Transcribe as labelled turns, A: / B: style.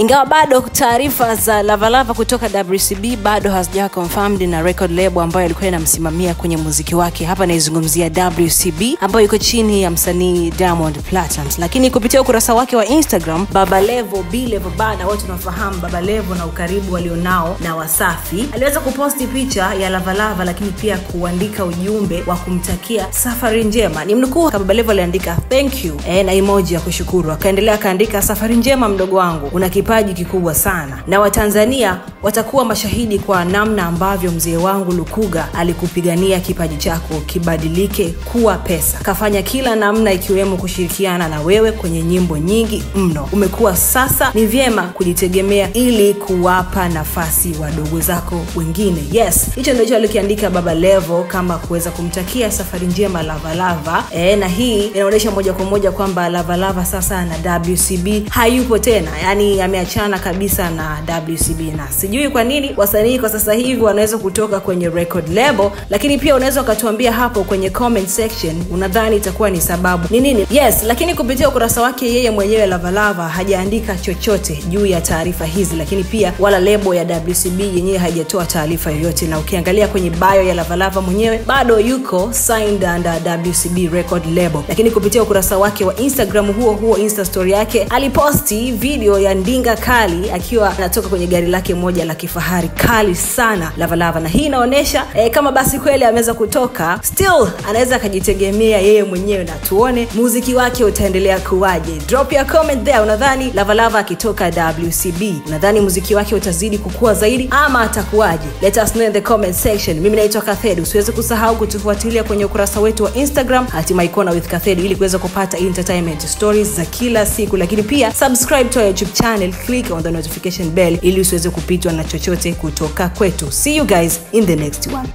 A: Ingawa bado taarifa za Lavalava kutoka WCB bado hazijawa confirmed na record label ambayo ilikuwa inamsimamia kwenye muziki wake. Hapa naizungumzia WCB ambayo iko chini ya msanii Diamond Platnumz. Lakini kupitia ukurasa wake wa Instagram, Baba Levo, B Levo bana, wote tunafahamu Baba Levo na ukaribu walionao na Wasafi, aliweza kuposti picha ya Lavalava lakini pia kuandika ujumbe wa kumtakia safari njema. Ni mnukuu, Baba Levo aliandika thank you na emoji ya kushukuru. Akaendelea akaandika, safari njema mdogo wangu, una kipaji kikubwa sana na Watanzania watakuwa mashahidi kwa namna ambavyo mzee wangu Lukuga alikupigania kipaji chako kibadilike kuwa pesa. Kafanya kila namna ikiwemo kushirikiana na wewe kwenye nyimbo nyingi mno. Umekuwa sasa ni vyema kujitegemea ili kuwapa nafasi wadogo zako wengine. Yes, hicho ndicho alikiandika Baba Levo kama kuweza kumtakia safari njema Lavalava. Na hii inaonyesha moja kwa moja kwamba Lavalava sasa na WCB hayupo tena. Yani ameachana kabisa na WCB, na sijui kwa nini wasanii kwa sasa hivi wanaweza kutoka kwenye record label, lakini pia unaweza ukatuambia hapo kwenye comment section unadhani itakuwa ni sababu ni nini. Yes, lakini kupitia ukurasa wake yeye mwenyewe Lavalava hajaandika chochote juu ya taarifa hizi, lakini pia wala lebo ya WCB yenyewe haijatoa taarifa yoyote. Na ukiangalia kwenye bio ya Lavalava mwenyewe bado yuko signed under WCB record label, lakini kupitia ukurasa wake wa Instagram huo huo Insta story yake aliposti video ya ndinga kali akiwa anatoka kwenye gari lake moja la kifahari kali sana Lavalava, na hii inaonesha kama basi kweli ameweza kutoka, still anaweza akajitegemea yeye mwenyewe, na tuone muziki wake utaendelea kuwaje. Drop your comment there, unadhani Lavalava akitoka WCB unadhani muziki wake utazidi kukua zaidi ama atakuwaje? Let us know in the comment section. Mimi naitwa Kathedi, usiweze kusahau kutufuatilia kwenye ukurasa wetu wa Instagram @mycornerwithkathedi ili kuweza kupata entertainment stories za kila siku, lakini pia subscribe to our YouTube channel, click on the notification bell ili usiweze kupitwa na chochote kutoka kwetu. See you guys in the next one.